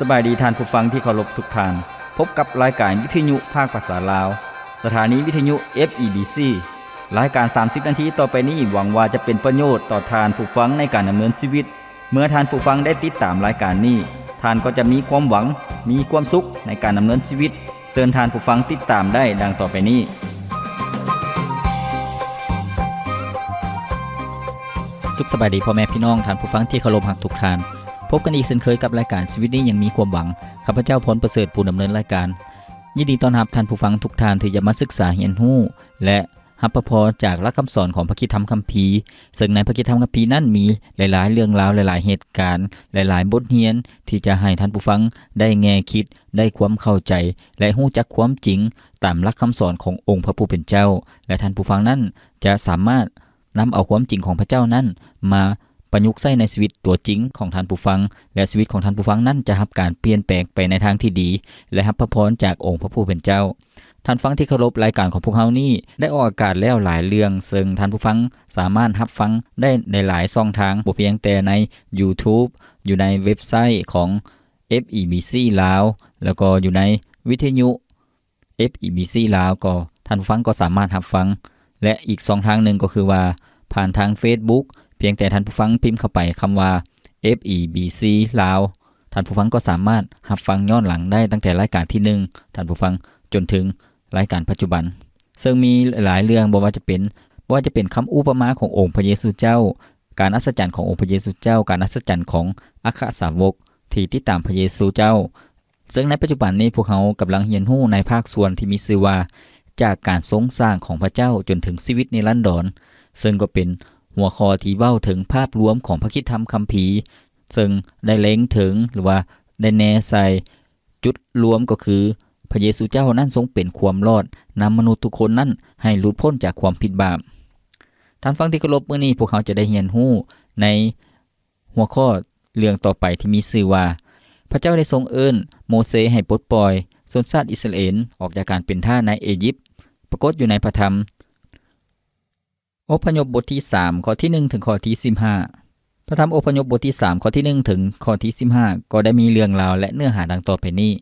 ສະບາຍດີທ່ານຜູ້ຟັງທີ່ເຄົາລົບທຸກທ່ານ. ພົບກັບລາຍການວິທະຍຸພາກພາສາລາວ, ສະຖານີວິທະຍຸ ເອຟ ອີ ບີ ຊີ. ລາຍການສາມສິບນາທີຕໍ່ໄປນີ້ ຫວັງວ່າຈະເປັນປະໂຫຍດຕໍ່ທ່ານຜູ້ຟັງໃນການດຳເນີນຊີວິດ. ເມື່ອທ່ານຜູ້ຟັງໄດ້ຕິດຕາມລາຍການນີ້, ທ່ານກໍຈະມີຄວາມຫວັງ, ມີຄວາມສຸກໃນການດຳເນີນຊີວິດ. ເຊີນທ່ານຜູ້ຟັງຕິດຕາມໄດ້ດັ່ງຕໍ່ໄປນີ້. ສຸກສະບາຍດີພໍ່ແມ່ພີ່ນ້ອງ, ທ່ານຜູ້ຟັງທີ່ເຄົາລົບຮັກທຸກທ່ານ. ພົບກັນອີກເຊັ່ນເຄີຍກັບລາຍການຊີວິດນີ້ຍັງມີຄວາມຫວັງ. ຂ້າພະເຈົ້າ ພອນປະເສີດ ຜູ້ດຳເນີນລາຍການ. ຍິນດີຕ້ອນຮັບທ່ານຜູ້ຟັງທຸກທ່ານທີ່ຈະມາສຶກສາຮຽນຮູ້ ແລະ ຮັບພະພອນຈາກຫຼັກຄຳສອນຂອງພະຄຣິສຕຳຄຳພີ, ເຊິ່ງໃນພະຄຣິສຕຳຄຳພີນັ້ນມີຫຼາຍໆເລື່ອງລາວ, ຫຼາຍໆເຫດການ, ຫຼາຍໆບົດຮຽນທີ່ຈະໃຫ້ທ່ານຜູ້ຟັງໄດ້ແງ່ຄິດ, ໄດ້ຄວາມເຂົ້າໃຈ ແລະ ຮູ້ຈັກຄວາມຈິງຕາມຫຼັກຄຳສອນຂອງອົງພະຜູ້ເປັນເຈົ້າ, ແລະ ທ່ານຜູ້ຟັງນັ້ນຈະສາມາດນຳເອົາຄວາມຈິງຂອງພະເຈົ້ານັ້ນມາປະຍຸກໃຊ້ໃນຊີວິດຕົວຈິງຂອງທ່ານຜູ້ຟັງ, ແລະ ຊີວິດຂອງທ່ານຜູ້ຟັງນັ້ນຈະຮັບການປ່ຽນແປງໄປໃນທາງທີ່ດີ ແລະ ຮັບພະພອນຈາກອົງພະຜູ້ເປັນເຈົ້າ. ທ່ານຟັງທີ່ເຄົາລົບ, ລາຍການຂອງພວກເຮົານີ້ໄດ້ອອກອາກາດແລ້ວຫຼາຍເລື່ອງ, ເຊິ່ງທ່ານຜູ້ຟັງສາມາດຮັບຟັງໄດ້ໃນຫຼາຍຊ່ອງທາງ, ບໍ່ພຽງແຕ່ໃນ YouTube, ຢູ່ໃນເວັບໄຊຂອງ ເອຟ ອີ ບີ ຊີ ລາວ, ແລ້ວກໍຢູ່ໃນວິທະຍຸ ເອຟ ອີ ບີ ຊີ ລາວ ກໍ ທ່ານຜູ້ຟັງກໍສາມາດຮັບຟັງ ແລະ ອີກຊ່ອງທາງໜຶ່ງກໍຄືວ່າ ຜ່ານທາງ Facebook, ພຽງແຕ່ທ່ານຜູ້ຟັງພິມເຂົ້າໄປຄຳວ່າ ເອຟ ອີ ບີ ຊີ ລາວ, ທ່ານຜູ້ຟັງກໍສາມາດຮັບຟັງຍ້ອນຫຼັງໄດ້ຕັ້ງແຕ່ລາຍການທີໜຶ່ງ ທ່ານຜູ້ຟັງ, ຈົນເຖິງລາຍການປັດຈຸບັນ. ເຊິ່ງມີຫຼາຍເລື່ອງ, ບໍ່ວ່າຈະເປັນ, ບໍ່ວ່າຈະເປັນຄຳອຸປະມາຂອງອົງພະເຢຊູເຈົ້າ, ການອັດສະຈັນຂອງອົງພະເຢຊູເຈົ້າ, ການອັດສະຈັນຂອງອັກຄະສາວົກທີ່ຕິດຕາມພະເຢຊູເຈົ້າ. ເຊິ່ງໃນປັດຈຸບັນນີ້ ພວກເຮົາກຳລັງຮຽນຮູ້ໃນພາກສ່ວນທີ່ມີຊື່ວ່າ ຈາກການຊົງສ້າງຂອງພະເຈົ້າຈົນເຖິງຊີວິດນິລັນດອນ, ເຊິ່ງກໍເປັນຫົວຂໍ້ທີ່ເວົ້າເຖິງພາບລວມຂອງພະຄຣິສຕຳຄຳພີ, ເຊິ່ງໄດ້ເລັງເຖິງ ຫຼືວ່າໄດ້ແນໃສ່ຈຸດລວມ ກໍຄືພະເຢຊູເຈົ້ານັ້ນຊົງເປັນຄວາມລອດ ນຳມະນຸດທຸກຄົນນັ້ນໃຫ້ຫຼຸດພົ້ນຈາກຄວາມຜິດບາບ. ທ່ານຟັງທີ່ເຄົາລົບ, ມື້ນີ້ພວກເຮົາຈະໄດ້ຮຽນຮູ້ໃນ ຫົວຂໍ້ເລື່ອງຕໍ່ໄປທີ່ມີຊື່ວ່າ ພະເຈົ້າໄດ້ຊົງເອີ້ນໂມເຊໃຫ້ປົດປ່ອຍຊົນຊາດອິດສະຣາເອນອອກຈາກການເປັນທາດໃນເອຢິບ, ປາກົດຢູ່ໃນພະທຳອົບພະຍົບບົດທີສາມ ຂໍ້ທີໜຶ່ງ ເຖິງຂໍ້ທີສິບຫ້າ. ພະທຳອົບພະຍົບບົດທີສາມ ຂໍ້ທີໜຶ່ງ ເຖິງຂໍ້ທີສິບຫ້າ ກໍໄດ້ມີເລື່ອງລາວ ແລະ ເນື້ອຫາດັ່ງຕໍ່ໄປນີ້.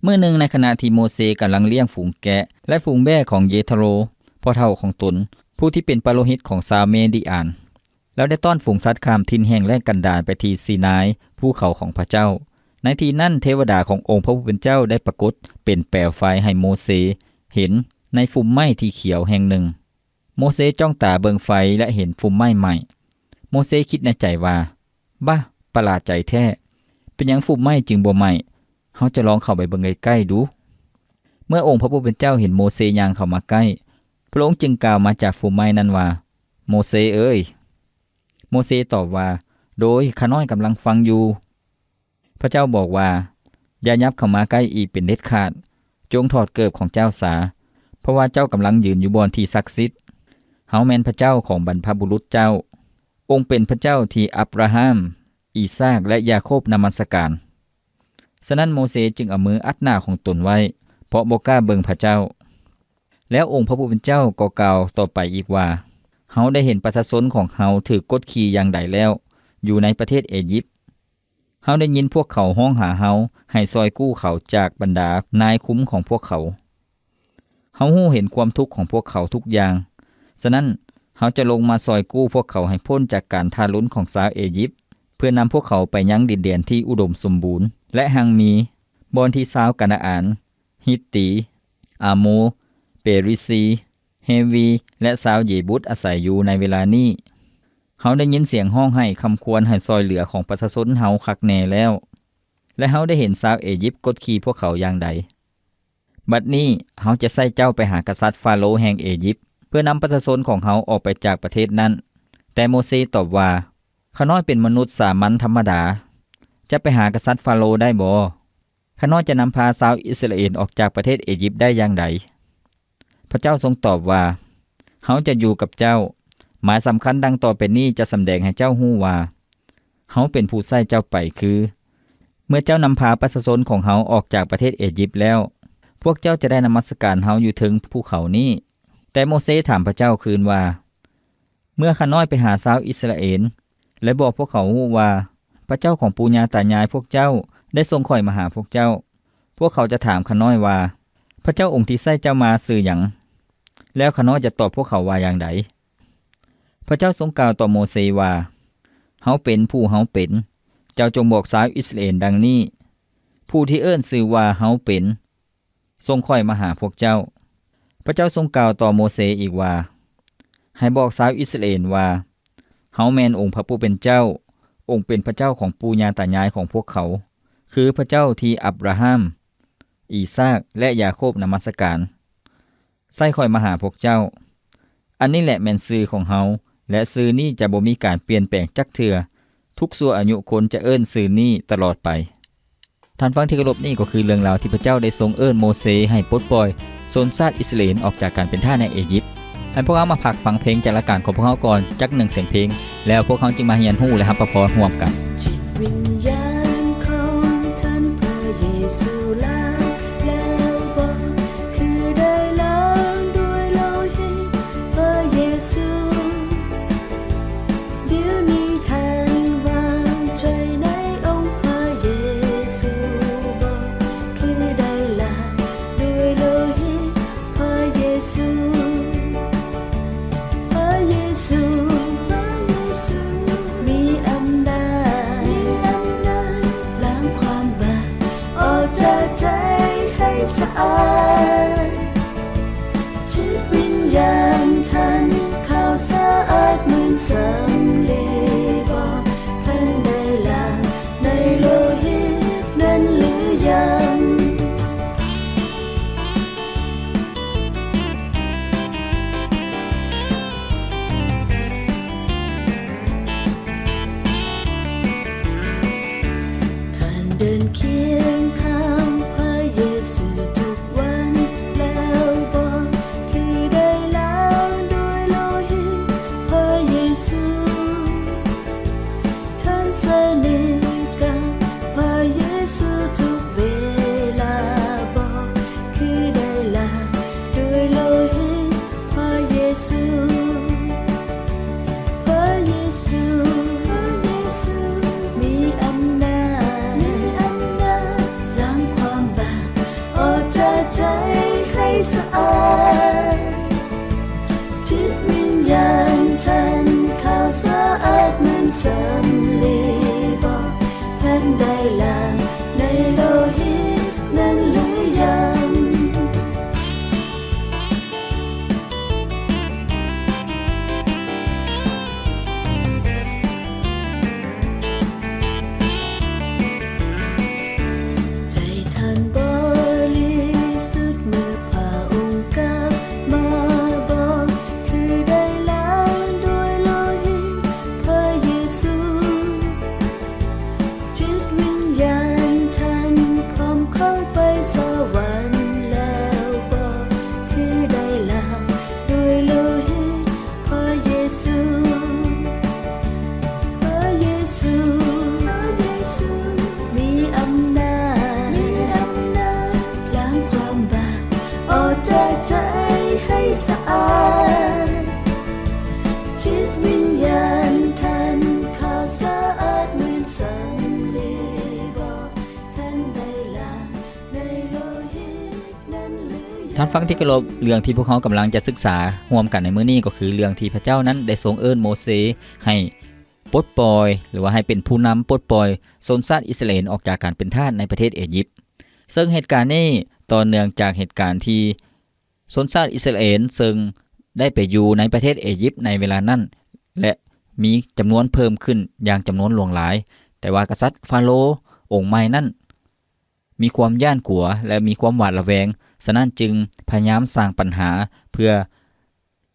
ມື້ໜຶ່ງ, ໃນຂະນະທີ່ໂມເຊກຳລັງລ້ຽງຝູງແກະ ແລະ ຝູງແບ້ຂອງເຢໂທໂຣ ພໍ່ເຖົ້າຂອງຕົນ, ຜູ້ທີ່ເປັນປະໂລຫິດຂອງຊາວເມດິອານ, ລາວໄດ້ຕ້ອນຝູງສັດຂ້າມຖິ່ນແຫ້ງແລ້ງກັນດານໄປທີ່ຊີນາຍ, ພູເຂົາຂອງພະເຈົ້າ. ໃນທີ່ນັ້ນ, ເທວະດາຂອງອົງພະຜູ້ເປັນເຈົ້າໄດ້ປາກົດເປັນແປວໄຟໃຫ້ໂມເຊເຫັນໃນຟຸ່ມໄມ້ທີ່ຂຽວແຫ່ງໜຶ່ງ. ໂມເຊຈ້ອງຕາເບິ່ງໄຟ ແລະ ເຫັນຟຸ່ມໄມ້ໄໝ້. ໂມເຊຄິດໃນໃຈວ່າ, ບາ! ປະຫຼາດໃຈແທ້! ເປັນຫຍັງຟຸ່ມໄມ້ຈຶ່ງບໍ່ໄໝ້? ເຮົາຈະລອງເຂົ້າໄປເບິ່ງໃກ້ໆດູ. ເມື່ອອົງພະຜູ້ເປັນເຈົ້າເຫັນໂມເຊຍ່າງເຂົ້າມາໃກ້, ພະອົງຈຶ່ງກ່າວມາຈາກຟຸ່ມໄມ້ນັ້ນວ່າ, ໂມເຊເອີຍ! ໂມເຊຕອບວ່າ, ໂດຍ, ຂ້ານ້ອຍກຳລັງຟັງຢູ່. ພະເຈົ້າບອກວ່າ, ຢ່າຫຍັບເຂົ້າມາໃກ້ອີກເປັນເດັດຂາດ. ຈົ່ງຖອດເກີບຂອງເຈົ້າສາ, ເພາະວ່າເຈົ້າກຳລັງຢືນຢູ່ບ່ອນທີ່ສັກສິດ. ເຮົາແມ່ນພະເຈົ້າຂອງບັນພະບຸລຸດເຈົ້າ. ອົງເປັນພະເຈົ້າທີ່ອັບຣາຮາມ, ອີສາກ ແລະ ຢາໂຄບນະມັດສະການ. ສະນັ້ນໂມເຊຈຶ່ງເອົາມືອັດໜ້າຂອງຕົນໄວ້, ເພາະບໍ່ກ້າເບິ່ງພະເຈົ້າ. ແລ້ວອົງພະຜູ້ເປັນເຈົ້າກໍກ່າວຕໍ່ໄປອີກວ່າ, ເຮົາໄດ້ເຫັນປະຊາຊົນຂອງເຮົາຖືກກົດຂີ່ຢ່າງໃດແລ້ວ ຢູ່ໃນປະເທດເອຢິບ. ເຮົາໄດ້ຍິນພວກເຂົາຮ້ອງຫາເຮົາໃຫ້ຊ່ອຍກູ້ເຂົາຈາກບັນດານາຍຄຸມຂອງພວກເຂົາ. ເຮົາຮູ້ເຫັນຄວາມທຸກຂອງພວກເຂົາທຸກຢ່າງ. ສະນັ້ນ, ເຮົາຈະລົງມາຊ່ອຍກູ້ພວກເຂົາໃຫ້ພົ້ນຈາກການທາລຸນຂອງຊາວເອຢິບ, ເພື່ອນຳພວກເຂົາໄປຍັງດິນແດນທີ່ອຸດົມສົມບູນ ແລະ ຮັ່ງມີ, ບ່ອນທີ່ຊາວການາອານ, ຮິດຕີ, ອາໂມ, ເປຣິຊີ, ເຮວີ ແລະ ຊາວເຢບຸດອາໄສຢູ່ໃນເວລານີ້. ເຮົາໄດ້ຍິນສຽງຮ້ອງໄຫ້ຄຳຄວນໃຫ້ຊ່ອຍເຫຼືອຂອງປະຊາຊົນເຮົາຄັກແນ່ແລ້ວ, ແລະ ເຮົາໄດ້ເຫັນຊາວເອຢິບກົດຂີ່ພວກເຂົາຢ່າງໃດ. ບັດນີ້ເຮົາຈະໃຊ້ເຈົ້າໄປຫາກະສັດຟາໂຣແຫ່ງເອຢິບ, ເພື່ອນຳປະຊາຊົນຂອງເຮົາອອກໄປຈາກປະເທດນັ້ນ. ແຕ່ໂມເຊຕອບວ່າ, ຂ້ານ້ອຍເປັນມະນຸດສາມັນທຳມະດາ, ຈະໄປຫາກະສັດຟາໂຣໄດ້ບໍ່? ຂ້ານ້ອຍຈະນຳພາຊາວອິດສະຣາເອນອອກຈາກປະເທດເອຢິບໄດ້ຢ່າງໃດ? ພະເຈົ້າຊົງຕອບວ່າ, ເຮົາຈະຢູ່ກັບເຈົ້າ. ໝາຍສຳຄັນດັ່ງຕໍ່ໄປນີ້ຈະສຳແດງໃຫ້ເຈົ້າຮູ້ວ່າ ເຮົາເປັນຜູ້ໃຊ້ເຈົ້າໄປ, ຄື ເມື່ອເຈົ້ານຳພາປະຊາຊົນຂອງເຮົາອອກຈາກປະເທດເອຢິບແລ້ວ, ພວກເຈົ້າຈະໄດ້ນະມັດສະການເຮົາຢູ່ເທິງພູເຂົານີ້. ແຕ່ໂມເຊຖາມພະເຈົ້າຄືນວ່າ, ເມື່ອຂ້ານ້ອຍໄປຫາຊາວອິດສະຣາເອນ ແລະ ບອກພວກເຂົາຮູ້ວ່າ ພະເຈົ້າຂອງປູ່ຍ່າຕາຍາຍພວກເຈົ້າໄດ້ສົ່ງຂ້ອຍມາຫາພວກເຈົ້າ. ພວກເຂົາຈະຖາມຂ້ານ້ອຍວ່າ, ພະເຈົ້າອົງທີ່ໃຊ້ເຈົ້າມາຊື່ຫຍັງ? ແລ້ວຂ້ານ້ອຍຈະຕອບພວກເຂົາວ່າຢ່າງໃດ? ພະເຈົ້າຊົງກ່າວຕໍ່ໂມເຊວ່າ, ເຮົາເປັນຜູ້ເຮົາເປັນ. ເຈົ້າຈົ່ງບອກຊາວອິດສະຣາເອນດັ່ງນີ້, ຜູ້ທີ່ເອີ້ນຊື່ວ່າເຮົາເປັນ ສົ່ງຂ້ອຍມາຫາພວກເຈົ້າ. ພະເຈົ້າຊົງກ່າວຕໍ່ໂມເຊອີກວ່າ, ໃຫ້ບອກຊາວອິດສະຣາເອນວ່າ, ເຮົາແມ່ນອົງພະຜູ້ເປັນເຈົ້າ, ອົງເປັນພະເຈົ້າຂອງປູ່ຍ່າຕາຍາຍຂອງພວກເຂົາ, ຄືພະເຈົ້າທີ່ອັບຣາຮາມ, ອີສາກ ແລະ ຢາໂຄບນະມັດສະການ. ໃຊ້ຂ້ອຍມາຫາພວກເຈົ້າ. ອັນນີ້ແຫຼະແມ່ນຊື່ຂອງເຮົາ, ແລະ ຊື່ນີ້ຈະບໍ່ມີການປ່ຽນແປງຈັກເທື່ອ. ທຸກຊົ່ວອາຍຸຄົນຈະເອີ້ນຊື່ນີ້ຕະຫຼອດໄປ. ທ່ານຟັງທີ່ເຄົາລົບ, ນີ້ກໍຄືເລື່ອງລາວທີ່ພະເຈົ້າໄດ້ຊົງເອີ້ນໂມເຊໃຫ້ປົດປ່ອຍຊົນຊາດອິດສະຣາເອນອອກຈາກການເປັນທາດໃນເອຢິບ. ໃຫ້ພວກເຮົາມາພັກຟັງເພງຈາກລາຍການຂອງພວກເຮົາກ່ອນຈັກໜຶ່ງສຽງເພງ, ແລ້ວພວກເຮົາຈຶ່ງມາຮຽນຮູ້ ແລະ ຮັບພະພອນຮ່ວມກັນ. ຈິດວິນຍານຂອງທ່ານພະເຢຊູລ້າງແລ້ວບໍ່? ຄືໄດ້ລ້າງດ້ວຍໂລຫິດພະເຢຊູ. ດຽວນີ້ທ່ານວາງໃຈໃນອົງພະເຢຊູບໍ່? ຄືໄດ້ລ້າງດ້ວຍໂລຫິດພະເຢຊູ. ພະເຢຊູ ພະເຢຊູ ມີອຳນາດ ມີອຳນາດ ລ້າງຄວາມບາບອອກຈາກໃຈໃຫ້ສະອາດ. ຈິດວິນຍານທ່ານຂາວສະອາດເໝືອນສຳລີບໍ່? ທ່ານໄດ້ລ້າງໃນໂລຫິດນັ້ນຫຼືຍັງ? ທ່ານເດີນຄຽງຂ້າງພະເຢຊູທຸກວັນແລ້ວບໍ່? ຄືໄດ້ລ້າງດ້ວຍໂລຫິດພະເຢຊູ. ທ່ານສະໜິດກັບພະເຢຊູທຸກເວລາບໍ່? ຄືໄດ້ລ້າງດ້ວຍໂລຫິດພະເຢຊູ. ພະເຢຊູ ພະເຢຊູ ມີອຳນາດ ມີອຳນາດ ລ້າງຄວາມບາບອອກຈາກໃຈໃຫ້ສະອາດ. ຈິດວິນຍານທ່ານຂາວສະອາດເໝືອນສຳລີບໍ່? ທ່ານໄດ້ລ້າງໃນໂລຫິດນັ້ນຫຼືຍັງ? ໃຈທ່ານບໍລິສຸດເມື່ອພະອົງກັບມາບໍ່? ຄືໄດ້ລ້າງດ້ວຍໂລຫິດພະເຢຊູ. ຈິດວິນຍານທ່ານພ້ອມເຂົ້າໄປສະຫວັນແລ້ວບໍ່? ຄືໄດ້ລ້າງດ້ວຍໂລຫິດພະເຢຊູ. ພະເຢຊູ ພະເຢຊູ ມີອຳນາດ ມີອຳນາດ ລ້າງຄວາມບາບອອກຈາກໃຈໃຫ້ສະອາດ. ຈິດວິນຍານທ່ານຂາວສະອາດເໝືອນສຳລີບໍ່? ທ່ານໄດ້ລ້າງໃນໂລຫິດນັ້ນຫຼືຍັງ? ທ່ານຟັງທີ່ເຄົາລົບ, ເລື່ອງທີ່ພວກເຮົາກຳລັງຈະສຶກສາຮ່ວມກັນໃນມື້ນີ້ ກໍຄືເລື່ອງທີ່ພະເຈົ້ານັ້ນໄດ້ຊົງເອີ້ນໂມເຊໃຫ້ປົດປ່ອຍ ຫຼືວ່າໃຫ້ເປັນຜູ້ນຳປົດປ່ອຍຊົນຊາດອິດສະຣາເອນອອກຈາກການເປັນທາດໃນປະເທດເອຢິບ. ເຊິ່ງເຫດການນີ້ຕໍ່ເນື່ອງຈາກເຫດການທີ່ ຊົນຊາດອິດສະຣາເອນເຊິ່ງໄດ້ໄປຢູ່ໃນປະເທດເອຢິບໃນເວລານັ້ນ ແລະ ມີຈຳນວນເພີ່ມຂຶ້ນຢ່າງຈຳນວນຫຼວງຫຼາຍ, ແຕ່ວ່າກະສັດຟາໂຣອົງໃໝ່ນັ້ນມີຄວາມຢ້ານກົວ ແລະ ມີຄວາມຫວາດລະແວງ, ສະນັ້ນຈຶ່ງພະຍາຍາມສ້າງບັນຫາເພື່ອ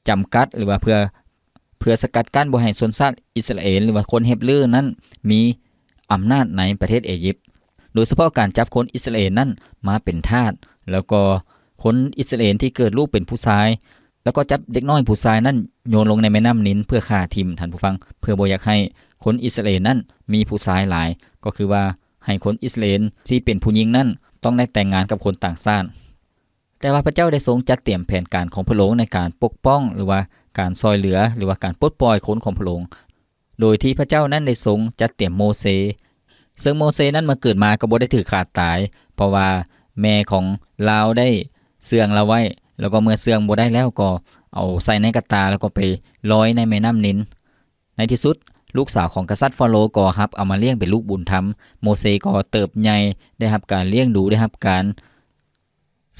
ຈຳກັດ ຫຼືວ່າເພື່ອ ເພື່ອສະກັດກັ້ນບໍ່ໃຫ້ຊົນຊາດອິດສະຣາເອນ ຫຼືວ່າຄົນເຮັບຮື້ນັ້ນມີອຳນາດໃນປະເທດເອຢິບ, ໂດຍສະເພາະການຈັບຄົນອິດສະຣາເອນນັ້ນມາເປັນທາດ, ແລ້ວກໍຄົນອິດສະຣາເອນທີ່ເກີດລູກເປັນຜູ້ຊາຍ, ແລ້ວກໍຈັບເດັກນ້ອຍຜູ້ຊາຍນັ້ນໂຍນລົງໃນແມ່ນ້ຳນິນເພື່ອຂ້າຖິ້ມ, ທ່ານຜູ້ຟັງ, ເພື່ອບໍ່ຢາກໃຫ້ຄົນອິດສະຣາເອນນັ້ນມີຜູ້ຊາຍຫຼາຍ, ກໍຄືວ່າໃຫ້ຄົນອິດສະຣາເອນທີ່ເປັນຜູ້ຍິງນັ້ນຕ້ອງໄດ້ແຕ່ງງານກັບຄົນຕ່າງຊາດ. ແຕ່ວ່າພະເຈົ້າໄດ້ຊົງຈັດຕຽມແຜນການຂອງພະອົງໃນການປົກປ້ອງ ຫຼືວ່າການຊ່ອຍເຫຼືອ ຫຼືວ່າການປົດປ່ອຍຄົນຂອງພະອົງ, ໂດຍທີ່ພະເຈົ້ານັ້ນໄດ້ຊົງຈັດຕຽມໂມເຊ ເຊິ່ງໂມເຊນັ້ນເມື່ອເກີດມາກໍບໍ່ໄດ້ຖືກຂ້າຕາຍ ເພາະວ່າແມ່ຂອງລາວໄດ້ເຊື່ອງລາວໄວ້ ແລ້ວກໍເມື່ອເຊື່ອງບໍ່ໄດ້ແລ້ວ ກໍເອົາໃສ່ໃນກະຕ່າ ແລ້ວກໍໄປລອຍໃນແມ່ນ້ຳນິນ. ໃນທີ່ສຸດ ລູກສາວຂອງກະສັດຟາໂຣກໍຮັບເອົາມາລ້ຽງເປັນລູກບຸນທຳ. ໂມເຊກໍເຕີບໃຫຍ່ ໄດ້ຮັບການລ້ຽງດູ ໄດ້ຮັບການ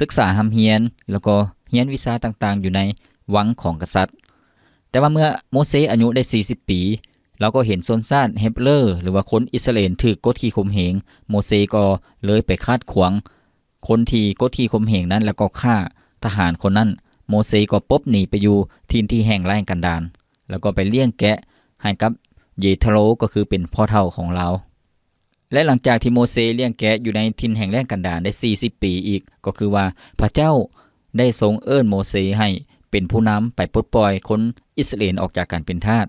ສຶກສາຮ່ຳຮຽນ ແລ້ວກໍຮຽນວິຊາຕ່າງໆຢູ່ໃນວັງຂອງກະສັດ. ແຕ່ວ່າເມື່ອໂມເຊອາຍຸໄດ້ສີ່ສິບປີ ລາວກໍເຫັນຊົນຊາດເຮັບເຣີ ຫຼືວ່າຄົນອິດສະຣາເອນ ຖືກກົດຂີ່ຂົ່ມເຫງ. ໂມເຊກໍເລີຍໄປຂັດຂວາງຄົນທີ່ກົດຂີ່ຂົ່ມເຫງນັ້ນ ແລ້ວກໍຂ້າທະຫານຄົນນັ້ນ. ໂມເຊກໍປົບໜີໄປຢູ່ຖິ່ນທີ່ແຫ້ງແລ້ງກັນດານ ແລ້ວກໍໄປລ້ຽງແກະໃຫ້ກັບເຢໂທໂຣ ກໍຄືເປັນພໍ່ເຖົ້າຂອງລາວ. ແລະ ຫຼັງຈາກທີ່ໂມເຊລ້ຽງແກະຢູ່ໃນຖິ່ນແຫ້ງແລ້ງກັນດານໄດ້ສີ່ສິບປີອີກ ກໍຄືວ່າພະເຈົ້າໄດ້ຊົງເອີ້ນໂມເຊໃຫ້ເປັນຜູ້ນຳໄປປົດປ່ອຍຄົນອິດສະຣາເອນອອກຈາກການເປັນທາດ.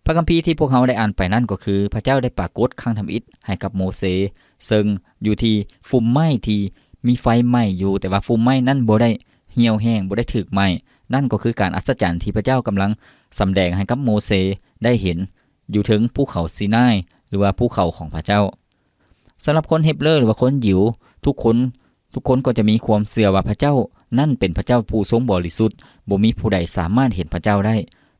ພະຄຳພີທີ່ພວກເຮົາໄດ້ອ່ານໄປນັ້ນ ກໍຄືພະເຈົ້າໄດ້ປາກົດຄັ້ງທຳອິດໃຫ້ກັບໂມເຊ ເຊິ່ງຢູ່ທີ່ຟຸມໄມ້ທີ່ມີໄຟໄໝ້ຢູ່ ແຕ່ວ່າຟຸມໄມ້ນັ້ນບໍ່ໄດ້ຫ່ຽວແຫ້ງ ບໍ່ໄດ້ຖືກໄໝ້. ນັ້ນກໍຄືການອັດສະຈັນທີ່ພະເຈົ້າກຳລັງສຳແດງໃຫ້ກັບໂມເຊໄດ້ເຫັນ ຢູ່ເທິງພູເຂົາຊີນາຍ ຫຼືວ່າພູເຂົາຂອງພະເຈົ້າ. ສຳລັບຄົນເຮັບເຣີ ຫຼືວ່າຄົນຢິວ ທຸກຄົນ ທຸກຄົນກໍຈະມີຄວາມເຊື່ອວ່າພະເຈົ້ານັ້ນເປັນພະເຈົ້າຜູ້ຊົງບໍລິສຸດ, ບໍ່ມີຜູ້ໃດສາມາດເຫັນພະເຈົ້າໄດ້.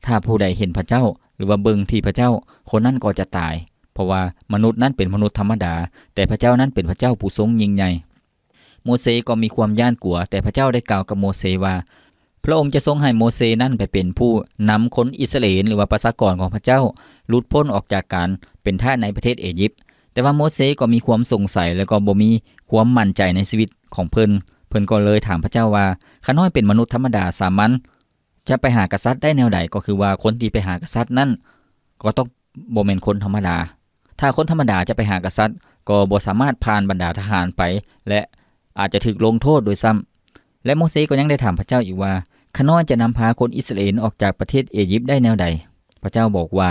ຖ້າຜູ້ໃດເຫັນພະເຈົ້າ ຫຼືວ່າເບິ່ງທີ່ພະເຈົ້າ, ຄົນນັ້ນກໍຈະຕາຍ, ເພາະວ່າມະນຸດນັ້ນເປັນມະນຸດທຳມະດາ, ແຕ່ພະເຈົ້ານັ້ນເປັນພະເຈົ້າຜູ້ຊົງຍິ່ງໃຫຍ່. ໂມເຊກໍມີຄວາມຢ້ານກົວ, ແຕ່ພະເຈົ້າໄດ້ກ່າວກັບໂມເຊວ່າ ພະອົງຈະຊົງໃຫ້ໂມເຊນັ້ນໄປເປັນຜູ້ນຳຄົນອິດສະຣາເອນ ຫຼືວ່າປະຊາກອນຂອງພະເຈົ້າ ຫຼຸດພົ້ນອອກຈາກການເປັນທາດໃນປະເທດເອຢິບ. ແຕ່ວ່າໂມເຊກໍມີຄວາມສົງໄສ ແລະ ກໍບໍ່ມີຄວາມໝັ້ນໃຈໃນຊີວິດຂອງເພິ່ນ. ເພິ່ນກໍເລີຍຖາມພະເຈົ້າວ່າ ຂ້ານ້ອຍເປັນມະນຸດທຳມະດາສາມັນ ຈະໄປຫາກະສັດໄດ້ແນວໃດ? ກໍຄືວ່າຄົນທີ່ໄປຫາກະສັດນັ້ນ ກໍຕ້ອງບໍ່ແມ່ນຄົນທຳມະດາ. ຖ້າຄົນທຳມະດາຈະໄປຫາກະສັດ ກໍບໍ່ສາມາດຜ່ານບັນດາທະຫານໄປ ແລະ ອາດຈະຖືກລົງໂທດດ້ວຍຊ້ຳ. ແລະ ໂມເຊກໍຍັງໄດ້ຖາມພະເຈົ້າອີກວ່າ ຂ້ານ້ອຍຈະນຳພາຄົນອິດສະຣາເອນອອກຈາກປະເທດເອຢິບໄດ້ແນວໃດ? ພະເຈົ້າບອກວ່າ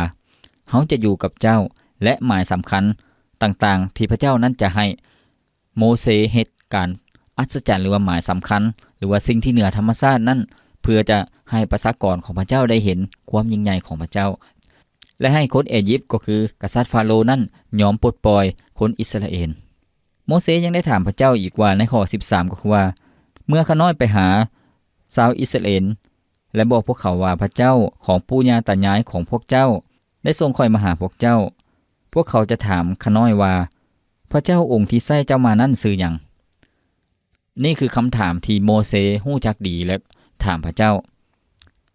ເຮົາຈະຢູ່ກັບເຈົ້າ ແລະ ໝາຍສຳຄັນຕ່າງໆທີ່ພະເຈົ້ານັ້ນຈະໃຫ້. ໂມເຊເຮັດການອັດສະຈັນ ຫຼືວ່າໝາຍສຳຄັນ ຫຼືວ່າສິ່ງທີ່ເໜືອທຳມະຊາດນັ້ນ ເພື່ອຈະໃຫ້ປະຊາກອນຂອງພະເຈົ້າໄດ້ເຫັນຄວາມຍິ່ງໃຫຍ່ຂອງພະເຈົ້າ ແລະ ໃຫ້ຄົນເອຢິບ ກໍຄືກະສັດຟາໂຣນັ້ນຍອມປົດປ່ອຍຄົນອິດສະຣາເອນ. ໂມເຊຍັງໄດ້ຖາມພະເຈົ້າອີກວ່າ ໃນຂໍ້ສິບສາມ ກໍຄືວ່າ ເມື່ອຂ້ານ້ອຍໄປຫາຊາວອິດສະຣາເອນ ແລະ ບອກພວກເຂົາວ່າ ພະເຈົ້າຂອງປູ່ຍ່າຕາຍາຍຂອງພວກເຈົ້າ ໄດ້ສົ່ງຂ້ອຍມາຫາພວກເຈົ້າ, ພວກເຂົາຈະຖາມຂ້ານ້ອຍວ່າ ພະເຈົ້າອົງທີ່ໃຊ້ເຈົ້າມານັ້ນຊື່ຫຍັງ? ນີ້ຄືຄຳຖາມທີ່ໂມເຊຮູ້ຈັກດີ ແລະ ຖາມພະເຈົ້າ.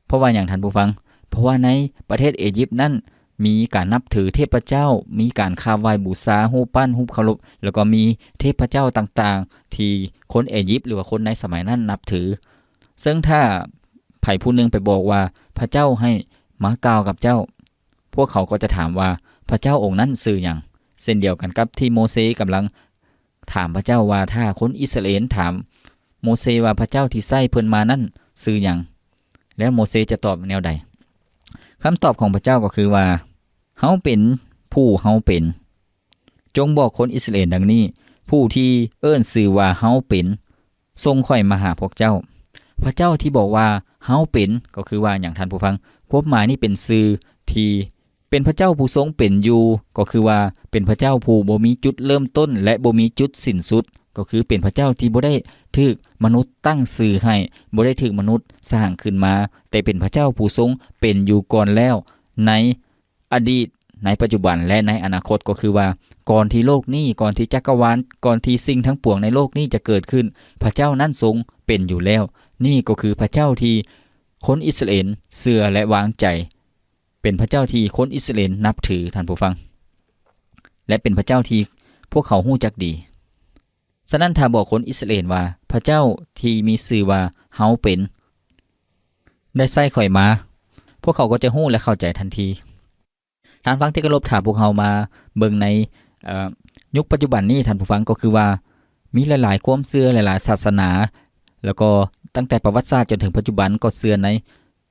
ເພາະວ່າຫຍັງທ່ານຜູ້ຟັງ? ເພາະວ່າໃນປະເທດເອຢິບນັ້ນ ມີການນັບຖືເທບພະເຈົ້າ, ມີການຄາບໄຫວ້ບູຊາຮູບປັ້ນ, ຮູບເຄົາລົບ, ແລ້ວກໍມີເທບພະເຈົ້າຕ່າງໆ ທີ່ຄົນເອຢິບ ຫຼືວ່າຄົນໃນສະໄໝນັ້ນນັບຖື. ເຊິ່ງຖ້າໃຜຜູ້ໜຶ່ງໄປບອກວ່າ ພະເຈົ້າໃຫ້ມາກ່າວກັບເຈົ້າ, ພວກເຂົາກໍຈະຖາມວ່າ ພະເຈົ້າອົງນັ້ນຊື່ຫຍັງ? ເຊັ່ນດຽວກັນກັບທີ່ໂມເຊກຳລັງຖາມພະເຈົ້າວ່າ ຖ້າຄົນອິດສະຣາເອນຖາມໂມເຊວ່າ ພະເຈົ້າທີ່ໃຊ້ເພິ່ນມານັ້ນຊື່ຫຍັງ? ແລ້ວໂມເຊຈະຕອບແນວໃດ? ຄຳຕອບຂອງພະເຈົ້າກໍຄືວ່າ ເຮົາເປັນຜູ້ເຮົາເປັນ. ຈົ່ງບອກຄົນອິດສະຣາເອນດັ່ງນີ້, ຜູ້ທີ່ເອີ້ນຊື່ວ່າເຮົາເປັນ ສົ່ງຂ້ອຍມາຫາພວກເຈົ້າ. ພະເຈົ້າທີ່ບອກວ່າເຮົາເປັນ ກໍຄືວ່າຫຍັງທ່ານຜູ້ຟັງ? ຄວາມໝາຍນີ້ເປັນຊື່ທີ່ເປັນພະເຈົ້າຜູ້ຊົງເປັນຢູ່, ກໍຄືວ່າເປັນພະເຈົ້າຜູ້ບໍ່ມີຈຸດເລີ່ມຕົ້ນ ແລະ ບໍ່ມີຈຸດສິ້ນສຸດ, ກໍຄືເປັນພະເຈົ້າທີ່ບໍ່ໄດ້ຖືກມະນຸດຕັ້ງຊື່ໃຫ້, ບໍ່ໄດ້ຖືກມະນຸດສ້າງຂຶ້ນມາ, ແຕ່ເປັນພະເຈົ້າຜູ້ຊົງເປັນຢູ່ກ່ອນແລ້ວໃນ ອະດີດ, ໃນປັດຈຸບັນ ແລະ ໃນອະນາຄົດ, ກໍຄືວ່າ ກ່ອນທີ່ໂລກນີ້, ກ່ອນທີ່ຈັກກະວານ, ກ່ອນທີ່ສິ່ງທັງປວງໃນໂລກນີ້ຈະເກີດຂຶ້ນ, ພະເຈົ້ານັ້ນຊົງເປັນຢູ່ແລ້ວ. ນີ້ກໍຄືພະເຈົ້າທີ່ຄົນອິດສະຣາເອນເຊື່ອ ແລະ ວາງໃຈ, ເປັນພະເຈົ້າທີ່ຄົນອິດສະຣາເອນນັບຖື, ທ່ານຜູ້ຟັງ, ແລະ ເປັນພະເຈົ້າທີ່ພວກເຂົາຮູ້ຈັກດີ. ສະນັ້ນ ຖ້າບອກຄົນອິດສະຣາເອນວ່າ ພະເຈົ້າທີ່ມີຊື່ວ່າເຮົາເປັນ ໄດ້ໃຊ້ຂ້ອຍມາ, ພວກເຂົາກໍຈະຮູ້ ແລະ ເຂົ້າໃຈທັນທີ. ທ່ານຟັງທີ່ເຄົາລົບ, ຖ້າພວກເຮົາມາເບິ່ງໃນ ເອີ່ ຍຸກປັດຈຸບັນນີ້, ທ່ານຜູ້ຟັງ, ກໍຄືວ່າມີຫຼາຍໆຄວາມເຊື່ອ, ຫຼາຍໆສາສະໜາ, ແລ້ວກໍຕັ້ງແຕ່ປະຫວັດສາດຈົນເຖິງປັດຈຸບັນ ກໍເຊື່ອໃນ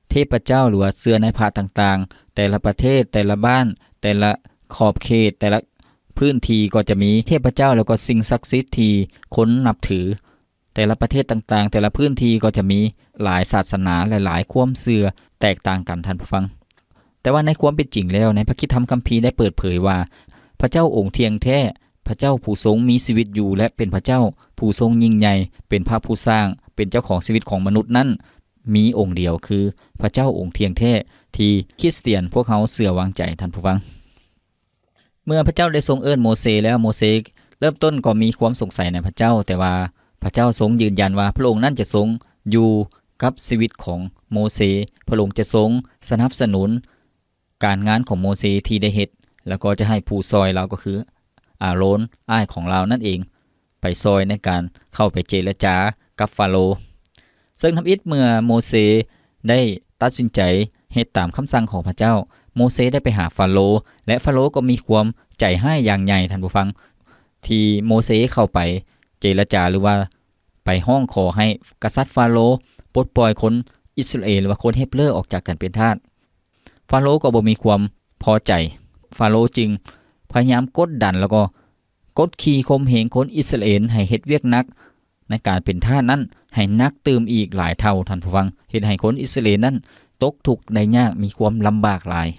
ເທບພະເຈົ້າ ຫຼືວ່າເຊື່ອໃນພະຕ່າງໆ. ແຕ່ລະປະເທດ, ແຕ່ລະບ້ານ, ແຕ່ລະຂອບເຂດ, ແຕ່ລະພື້ນທີ່ກໍຈະມີເທບພະເຈົ້າ ແລ້ວກໍສິ່ງສັກສິດທີ່ຄົນນັບຖື. ແຕ່ລະປະເທດຕ່າງໆ, ແຕ່ລະພື້ນທີ່ກໍຈະມີຫຼາຍສາສະໜາ ແລະ ຫຼາຍຄວາມເຊື່ອແຕກຕ່າງກັນ, ທ່ານຜູ້ຟັງ. ແຕ່ວ່າໃນຄວາມເປັນຈິງແລ້ວ, ໃນພະຄຣິສຕະທຳຄຳພີໄດ້ເປີດເຜີຍວ່າ ພະເຈົ້າອົງທ່ຽງແທ້ ພະເຈົ້າຜູ້ຊົງມີຊີວິດຢູ່ ແລະ ເປັນພະເຈົ້າຜູ້ຊົງຍິ່ງໃຫຍ່, ເປັນພະຜູ້ສ້າງ, ເປັນເຈົ້າຂອງຊີວິດຂອງມະນຸດນັ້ນ ມີອົງດຽວ ຄືພະເຈົ້າອົງທ່ຽງແທ້ທີ່ຄຣິສຕຽນພວກເຮົາເຊື່ອວາງໃຈ, ທ່ານຜູ້ຟັງ. ເມື່ອພະເຈົ້າໄດ້ຊົງເອີ້ນໂມເຊແລ້ວ, ໂມເຊເລີ່ມຕົ້ນກໍມີຄວາມສົງໄສໃນພະເຈົ້າ, ແຕ່ວ່າພະເຈົ້າຊົງຢືນຢັນວ່າພະອົງນັ້ນຈະຊົງຢູ່ກັບຊີວິດຂອງໂມເຊ, ພະອົງຈະຊົງສະໜັບສະໜູນການງານຂອງໂມເຊທີ່ໄດ້ເຮັດ, ແລ້ວກໍຈະໃຫ້ຜູ້ຊ່ອຍລາວ ກໍຄືອາໂຣນ ອ້າຍຂອງລາວນັ້ນເອງ ໄປຊ່ອຍໃນການເຂົ້າໄປເຈລະຈາກັບຟາໂຣ. ເຊິ່ງທຳອິດເມື່ອໂມເຊໄດ້ຕັດສິນໃຈເຮັດຕາມຄຳສັ່ງຂອງພະເຈົ້າ, ໂມເຊໄດ້ໄປຫາຟາໂຣ ແລະ ຟາໂຣກໍມີຄວາມໃຈຮ້າຍຢ່າງໃຫຍ່, ທ່ານຜູ້ຟັງ, ທີ່ໂມເຊເຂົ້າໄປເຈລະຈາ ຫຼືວ່າໄປຮ້ອງຂໍໃຫ້ກະສັດຟາໂຣປົດປ່ອຍຄົນອິດສະຣາເອນ ຫຼືວ່າຄົນເຮັບເລີອອກຈາກການເປັນທາດ. ຟາໂຣກໍບໍ່ມີຄວາມພໍໃຈ, ຟາໂຣຈຶ່ງພະຍາຍາມກົດດັນ ແລ້ວກໍກົດຂີ່ຂົ່ມເຫງຄົນອິດສະຣາເອນໃຫ້ເຮັດວຽກໜັກໃນການເປັນທາດນັ້ນໃຫ້ໜັກຕື່ມອີກຫຼາຍເທົ່າ, ທ່ານຜູ້ຟັງ, ເຮັດໃຫ້ຄົນອິດສະຣາເອນນັ້ນຕົກທຸກໄດ້ຍາກ, ມີຄວາມລຳບາກຫຼາຍ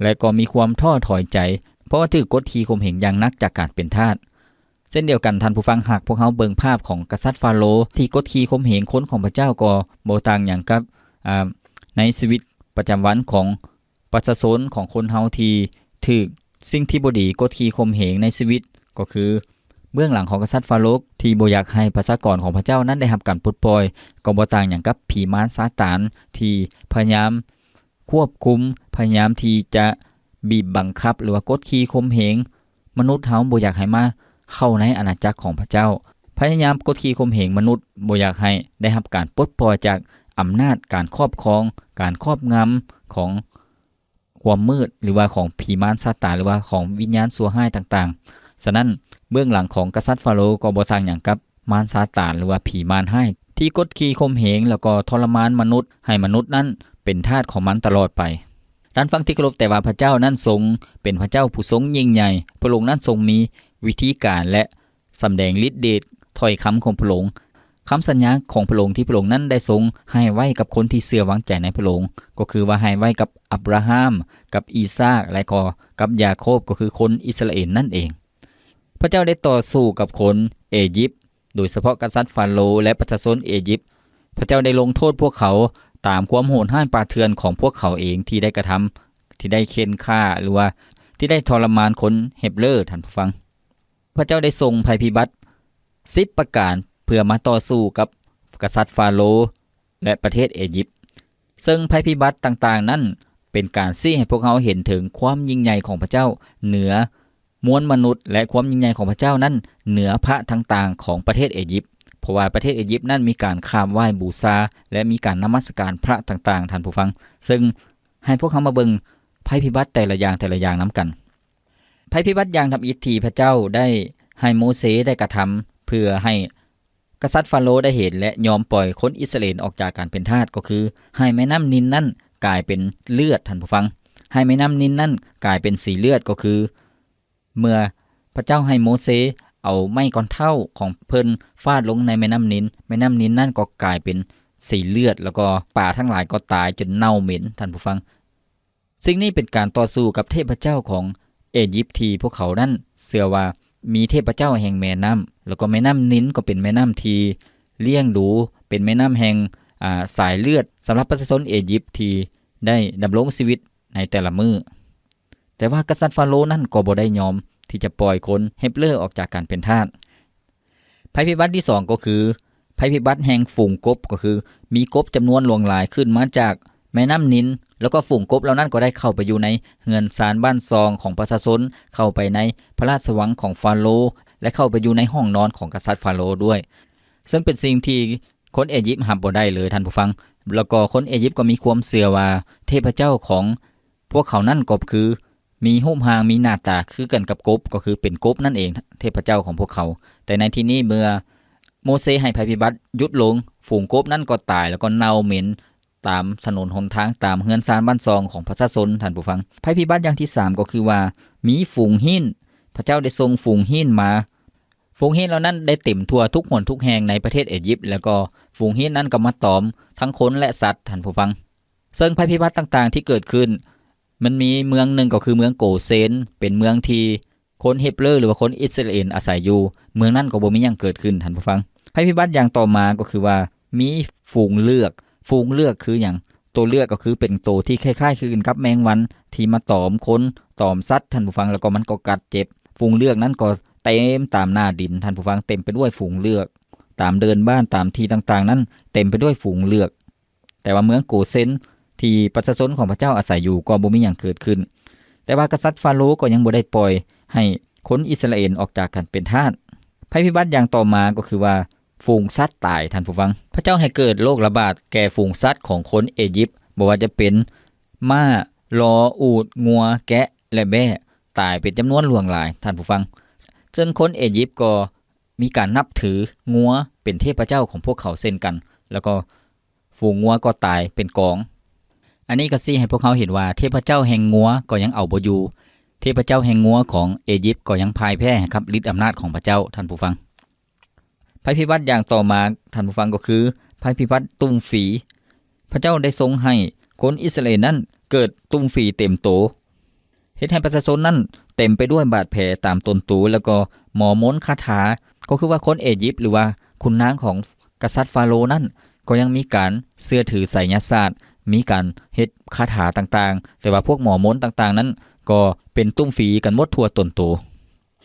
ແລະ ກໍມີຄວາມທໍ້ຖອຍໃຈ ເພາະວ່າຖືກກົດຂີ່ຂົ່ມເຫງຢ່າງໜັກຈາກການເປັນທາດ. ເຊັ່ນດຽວກັນ, ທ່ານຜູ້ຟັງ, ຫາກພວກເຮົາເບິ່ງພາບຂອງກະສັດຟາໂຣທີ່ກົດຂີ່ຂົ່ມເຫງຄົນຂອງພະເຈົ້າ ກໍບໍ່ຕ່າງຫຍັງກັບ ອາ ໃນຊີວິດປະຈຳວັນຂອງປະຊາຊົນຂອງຄົນເຮົາທີ່ຖືກສິ່ງທີ່ບໍ່ດີກົດຂີ່ຂົ່ມເຫງໃນຊີວິດ, ກໍຄືເບື້ອງຫຼັງຂອງກະສັດຟາໂຣທີ່ບໍ່ຢາກໃຫ້ປະຊາກອນຂອງພະເຈົ້ານັ້ນໄດ້ຮັບການປົດປ່ອຍ, ກໍບໍ່ຕ່າງຫຍັງກັບຜີມານຊາຕານທີ່ພະຍາຍາມ ຄວບຄຸມ, ພະຍາຍາມທີ່ຈະບີບບັງຄັບ ຫຼືວ່າກົດຂີ່ຂົ່ມເຫງມະນຸດເຮົາ ບໍ່ຢາກໃຫ້ມາເຂົ້າໃນອານາຈັກຂອງພະເຈົ້າ, ພະຍາຍາມກົດຂີ່ຂົ່ມເຫງມະນຸດ, ບໍ່ຢາກໃຫ້ໄດ້ຮັບການປົດປ່ອຍຈາກອຳນາດການຄອບຄອງ, ການຄອບງຳຂອງຄວາມມືດ ຫຼືວ່າຂອງຜີມານຊາຕານ ຫຼືວ່າຂອງວິນຍານຊົ່ວຮ້າຍຕ່າງໆ. ສະນັ້ນ, ເບື້ອງຫຼັງຂອງກະສັດຟາໂຣກໍບໍ່ຕ່າງຫຍັງກັບ ມານຊາຕານ ຫຼືວ່າຜີມານຮ້າຍ ທີ່ກົດຂີ່ຂົ່ມເຫງ ແລ້ວກໍທໍລະມານມະນຸດ ໃຫ້ມະນຸດນັ້ນເປັນທາດຂອງມັນຕະຫຼອດໄປ. ທ່ານຟັງທີ່ເຄົາລົບ, ແຕ່ວ່າພະເຈົ້ານັ້ນຊົງເປັນພະເຈົ້າຜູ້ຊົງຍິ່ງໃຫຍ່, ພະອົງນັ້ນຊົງມີວິທີການ ແລະ ສຳແດງລິດເດດຖ້ອຍຄຳຂອງພະອົງ. ຄຳສັນຍາຂອງພະອົງທີ່ພະອົງນັ້ນໄດ້ຊົງໃຫ້ໄວ້ກັບຄົນທີ່ເຊື່ອວາງໃຈໃນພະອົງ, ກໍຄືວ່າໃຫ້ໄວ້ກັບອັບຣາຮາມ, ກັບອີສາກ ແລະ ກໍກັບຢາໂຄບ, ກໍຄືຄົນອິດສະຣາເອນນັ້ນເອງ. ພະເຈົ້າໄດ້ຕໍ່ສູ້ກັບຄົນເອຢິບ, ໂດຍສະເພາະກະສັດຟາໂຣ ແລະ ປະຊາຊົນເອຢິບ. ພະເຈົ້າໄດ້ລົງໂທດພວກເຂົາຕາມຄວາມໂຫດຮ້າຍປ່າເຖື່ອນຂອງພວກເຂົາເອງທີ່ໄດ້ກະທຳ, ທີ່ໄດ້ເຂັ່ນຂ້າ ຫຼືວ່າທີ່ໄດ້ທໍລະມານຄົນເຮັບເລີ, ທ່ານຜູ້ຟັງ. ພະເຈົ້າໄດ້ສົ່ງໄພພິບັດສິບປະການເພື່ອມາຕໍ່ສູ້ກັບກະສັດຟາໂຣ ແລະ ປະເທດເອຢິບ. ເຊິ່ງໄພພິບັດຕ່າງໆນັ້ນ ເປັນການຊີ້ໃຫ້ພວກເຮົາເຫັນເຖິງຄວາມຍິ່ງໃຫຍ່ຂອງພະເຈົ້າເໜືອມວນມະນຸດ ແລະ ຄວາມຍິ່ງໃຫຍ່ຂອງພະເຈົ້ານັ້ນເໜືອພະຕ່າງໆຂອງປະເທດເອຢິບ, ເພາະວ່າປະເທດເອຢິບນັ້ນມີການຄາບໄຫວ້ບູຊາ ແລະ ມີການນະມັດສະການພະຕ່າງໆ, ທ່ານຜູ້ຟັງ, ເຊິ່ງໃຫ້ພວກເຮົາມາເບິ່ງໄພພິບັດແຕ່ລະຢ່າງ, ແຕ່ລະຢ່າງນຳກັນ. ໄພພິບັດຢ່າງທຳອິດທີ່ພະເຈົ້າໄດ້ໃຫ້ໂມເຊໄດ້ກະທຳ ເພື່ອໃຫ້ ກະສັດຟາໂຣໄດ້ເຫັນ ແລະ ຍອມປ່ອຍຄົນອິດສະຣາເອນອອກຈາກການເປັນທາດ ກໍຄືໃຫ້ແມ່ນ້ຳນິນນັ້ນກາຍເປັນເລືອດ, ທ່ານຜູ້ຟັງ, ໃຫ້ແມ່ນ້ຳນິນນັ້ນກາຍເປັນສີເລືອດ, ກໍຄືເມື່ອພະເຈົ້າໃຫ້ໂມເຊເອົາໄມ້ກອນເທົ້າຂອງເພິ່ນຟາດລົງໃນແມ່ນ້ຳນິນ, ແມ່ນ້ຳນິນນັ້ນກໍກາຍເປັນສີເລືອດ, ແລ້ວກໍປາທັງຫຼາຍກໍຕາຍຈົນເນົ່າເໝັນ, ທ່ານຜູ້ຟັງ. ສິ່ງນີ້ເປັນການຕໍ່ສູ້ກັບເທບພະເຈົ້າຂອງເອຢິບ ທີ່ພວກເຂົານັ້ນເຊື່ອວ່າມີເທບພະເຈົ້າແຫ່ງແມ່ນ້ຳ, ແລ້ວກໍແມ່ນ້ຳນິນກໍເປັນແມ່ນ້ຳທີ່ລ້ຽງດູ, ເປັນແມ່ນ້ຳແຫ່ງ ອາ ສາຍເລືອດສຳລັບປະຊາຊົນເອຢິບທີ່ໄດ້ດຳລົງຊີວິດໃນແຕ່ລະມື້. ແຕ່ວ່າກະສັດຟາໂຣນັ້ນກໍບໍ່ໄດ້ຍອມທີ່ຈະປ່ອຍຄົນເຮັບເລີອອກຈາກການເປັນທາດ. ໄພພິບັດທີສອງກໍຄື ໄພພິບັດແຫ່ງຝູງກົບ, ກໍຄືມີກົບຈຳນວນຫຼວງຫຼາຍຂຶ້ນມາຈາກແມ່ນ້ຳນິນ, ແລ້ວກໍຝູງກົບເຫຼົ່ານັ້ນກໍໄດ້ເຂົ້າໄປຢູ່ໃນເຮືອນຊານບ້ານຊ່ອງຂອງປະຊາຊົນ, ເຂົ້າໄປໃນພະລາຊະວັງຂອງຟາໂຣ ແລະ ເຂົ້າໄປຢູ່ໃນຫ້ອງນອນຂອງກະສັດຟາໂຣດ້ວຍ, ເຊິ່ງເປັນສິ່ງທີ່ຄົນເອຢິບຮັບບໍ່ໄດ້ເລີຍ, ທ່ານຜູ້ຟັງ. ແລ້ວກໍຄົນເອຢິບກໍມີຄວາມເຊື່ອວ່າເທບພະເຈົ້າຂອງ ພວກເຂົານັ້ນກໍຄືມີຮູບຮ່າງ ມີໜ້າຕາຄືກັນກັບກົບ, ກໍຄືເປັນກົບນັ້ນເອງ, ເທບພະເຈົ້າຂອງພວກເຂົາ. ແຕ່ໃນທີ່ນີ້ເມື່ອໂມເຊໃຫ້ໄພພິບັດຢຸດລົງ, ຝູງກົບນັ້ນກໍຕາຍ ແລ້ວກໍເນົ່າເໝັນຕາມຖະໜົນຫົນທາງ, ຕາມເຮືອນຊານບ້ານຊ່ອງຂອງປະຊາຊົນ, ທ່ານຜູ້ຟັງ. ໄພພິບັດຢ່າງທີສາມກໍຄືວ່າມີຝູງຮີ້ນ, ພະເຈົ້າໄດ້ສົ່ງຝູງຮີ້ນມາ. ຝູງຮີ້ນເຫຼົ່ານັ້ນໄດ້ເຕັມທົ່ວທຸກຫົນທຸກແຫ່ງໃນປະເທດເອຢິບ, ແລ້ວກໍຝູງຮີ້ນນັ້ນກໍມາຕອມທັງຄົນ ແລະ ສັດ, ທ່ານຜູ້ຟັງ. ເຊິ່ງໄພພິບັດຕ່າງໆທີ່ເກີດຂຶ້ນ ມັນມີເມືອງໜຶ່ງກໍຄືເມືອງໂກເຊນ, ເປັນເມືອງທີ່ ຄົນເຮັບເຣີ ຫຼືວ່າຄົນອິດສະຣາເອນອາໄສຢູ່ ເມືອງນັ້ນກໍບໍ່ມີຫຍັງເກີດຂຶ້ນ ທ່ານຜູ້ຟັງ. ໄພພິບັດຢ່າງຕໍ່ມາກໍຄືວ່າມີຝູງເລືອກ. ຝູງເລືອກຄືຫຍັງ? ໂຕເລືອກກໍຄືເປັນໂຕທີ່ຄ້າຍໆຄືກັນກັບແມງວັນທີ່ມາຕອມຄົນ ຕອມສັດ ທ່ານຜູ້ຟັງ, ແລ້ວກໍມັນກໍກັດເຈັບ. ຝູງເລືອກນັ້ນກໍເຕັມຕາມໜ້າດິນ ທ່ານຜູ້ຟັງ, ເຕັມໄປດ້ວຍຝູງເລືອກ. ຕາມເດີ່ນບ້ານ ຕາມທີ່ຕ່າງໆນັ້ນເຕັມໄປດ້ວຍຝູງເລືອກ. ແຕ່ວ່າເມືອງໂກເຊັນທີ່ປະຊາຊົນຂອງພະເຈົ້າອາໄສຢູ່ກໍບໍ່ມີຫຍັງເກີດຂຶ້ນ. ແຕ່ວ່າກະສັດຟາໂຣກໍຍັງບໍ່ໄດ້ປ່ອຍໃຫ້ຄົນອິດສະຣາເອນອອກຈາກການເປັນທາດ. ໄພພິບັດຢ່າງຕໍ່ມາກໍຄືວ່າຝູງສັດຕາຍ, ທ່ານຜູ້ຟັງ. ພະເຈົ້າໃຫ້ເກີດໂລກລະບາດແກ່ຝູງສັດຂອງຄົນເອຢິບ, ບໍ່ວ່າຈະເປັນມ້າ, ລໍ, ອູດ, ງົວ, ແກະ ແລະ ແບ້ ຕາຍເປັນຈຳນວນຫຼວງຫຼາຍ, ທ່ານຜູ້ຟັງ. ເຊິ່ງຄົນເອຢິບກໍ ມີການນັບຖືງົວເປັນເທບພະເຈົ້າຂອງພວກເຂົາເຊັ່ນກັນ, ແລ້ວກໍຝູງງົວກໍຕາຍເປັນກອງ. ອັນນີ້ກໍຊີ້ໃຫ້ພວກເຮົາເຫັນວ່າເທບພະເຈົ້າແຫ່ງງົວກໍຍັງເອົາບໍ່ຢູ່. ເທບພະເຈົ້າແຫ່ງງົວຂອງເອຢິບກໍຍັງພ່າຍແພ້ໃຫ້ກັບລິດອຳນາດຂອງພະເຈົ້າ, ທ່ານຜູ້ຟັງ. ໄພພິບັດຢ່າງຕໍ່ມາ, ທ່ານຜູ້ຟັງ, ກໍຄືໄພພິບັດຕຸ່ມຝີ. ພະເຈົ້າໄດ້ຊົງໃຫ້ຄົນອິດສະຣາເອນນັ້ນເກີດຕຸ່ມຝີເຕັມໂຕ. ເຮັດໃຫ້ປະຊາຊົນນັ້ນເຕັມໄປດ້ວຍບາດແຜຕາມຕົນໂຕ, ແລ້ວກໍໝໍມົນຄາຖາ, ກໍຄືວ່າຄົນເອຢິບ ຫຼືວ່າຂຸນນາງຂອງກະສັດຟາໂຣນັ້ນ ກໍຍັງມີການເຊື່ອຖືໄສຍະສາດ, ມີການເຮັດຄາຖາຕ່າງໆ, ແຕ່ວ່າພວກໝໍມົນຕ່າງໆນັ້ນ ກໍເປັນຕຸ່ມຝີກັນໝົດທົ່ວຕົນໂຕ.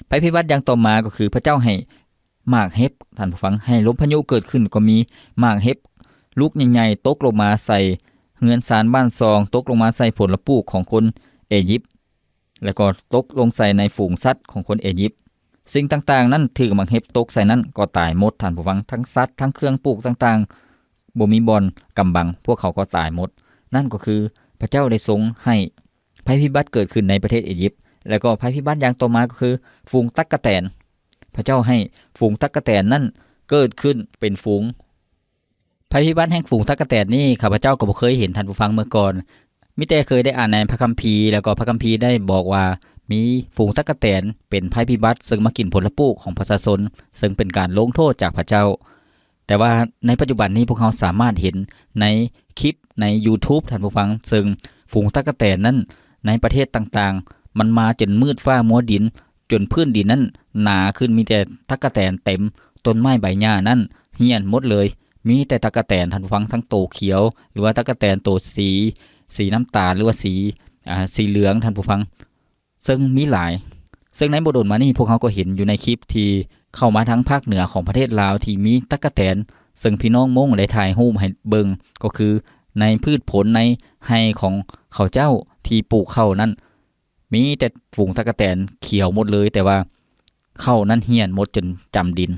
ໄພພິບັດຢ່າງຕໍ່ມາກໍຄືພະເຈົ້າໃຫ້ ໝາກເຫັບ, ທ່ານຜູ້ຟັງ, ໃຫ້ລົມພາຍຸເກີດຂຶ້ນ, ກໍມີໝາກເຫັບລູກໃຫຍ່ໆຕົກລົງມາໃສ່ເຮືອນຊານບ້ານຊ່ອງ, ຕົກລົງມາໃສ່ຜົນລະປູກຂອງຄົນເອຢິບ, ແລ້ວກໍຕົກລົງໃສ່ໃນຝູງສັດຂອງຄົນເອຢິບ. ສິ່ງຕ່າງໆນັ້ນຖືກໝາກເຫັບຕົກໃສ່ນັ້ນກໍຕາຍໝົດ, ທ່ານຜູ້ຟັງ, ທັງສັດ, ທັງເຄື່ອງປູກຕ່າງໆ, ບໍ່ມີບ່ອນກຳບັງ, ພວກເຂົາກໍຕາຍໝົດ. ນັ້ນກໍຄືພະເຈົ້າໄດ້ຊົງໃຫ້ໄພພິບັດເກີດຂຶ້ນໃນປະເທດເອຢິບ. ແລ້ວກໍໄພພິບັດຢ່າງຕໍ່ມາກໍຄືຝູງຕັກກະແຕນ. ພະເຈົ້າໃຫ້ຝູງຕັກກະແຕນນັ້ນເກີດຂຶ້ນເປັນຝູງ. ໄພພິບັດແຫ່ງຝູງຕັກກະແຕນນີ້ ຂ້າພະເຈົ້າກໍບໍ່ເຄີຍເຫັນ, ທ່ານຜູ້ຟັງ, ເມື່ອກ່ອນ. ມີແຕ່ເຄີຍໄດ້ອ່ານໃນພະຄຳພີ, ແລ້ວກໍພະຄຳພີໄດ້ບອກວ່າມີຝູງຕັກກະແຕນເປັນໄພພິບັດ ເຊິ່ງມາກິນຜົນລະປູກຂອງປະຊາຊົນ, ເຊິ່ງເປັນການລົງໂທດຈາກພະເຈົ້າ. ແຕ່ວ່າໃນປັດຈຸບັນນີ້ ພວກເຮົາສາມາດເຫັນໃນຄລິບໃນ YouTube, ທ່ານຜູ້ຟັງ, ເຊິ່ງຝູງຕັກກະແຕນນັ້ນໃນປະເທດຕ່າງໆ ມັນມາຈົນມືດຟ້າມົວດິນ, ຈົນພື້ນດິນນັ້ນໜາຂຶ້ນ, ມີແຕ່ຕັກກະແຕນເຕັມ, ຕົ້ນໄມ້ໃບຫຍ້ານັ້ນຫ້ຽນໝົດເລີຍ, ມີແຕ່ຕັກກະແຕນ, ທ່ານຜູ້ຟັງ, ທັງໂຕຂຽວ ຫຼືວ່າຕັກກະແຕນໂຕສີ, ສີນ້ຳຕານ ຫຼືວ່າສີ, ອາ, ສີເຫຼືອງ, ທ່ານຜູ້ຟັງ. ເຊິ່ງມີຫຼາຍ. ເຊິ່ງໃນບໍ່ດົນມານີ້ ພວກເຮົາກໍເຫັນຢູ່ໃນຄລິບທີ່ເຂົ້າມາທາງພາກເໜືອຂອງປະເທດລາວ ທີ່ມີຕັກກະແຕນ, ເຊິ່ງພີ່ນ້ອງມົ້ງໄດ້ຖ່າຍຮູບໃຫ້ເບິ່ງ, ກໍຄືໃນພືດຜົນໃນໄຮ່ຂອງເຂົາເຈົ້າທີ່ປູກເຂົ້ານັ້ນ ມີແຕ່ຝູງຕັກກະແຕນຂຽວໝົດເລີຍ, ແຕ່ວ່າເຂົ້ານັ້ນຫ້ຽນໝົດຈົນຈຳດິນ.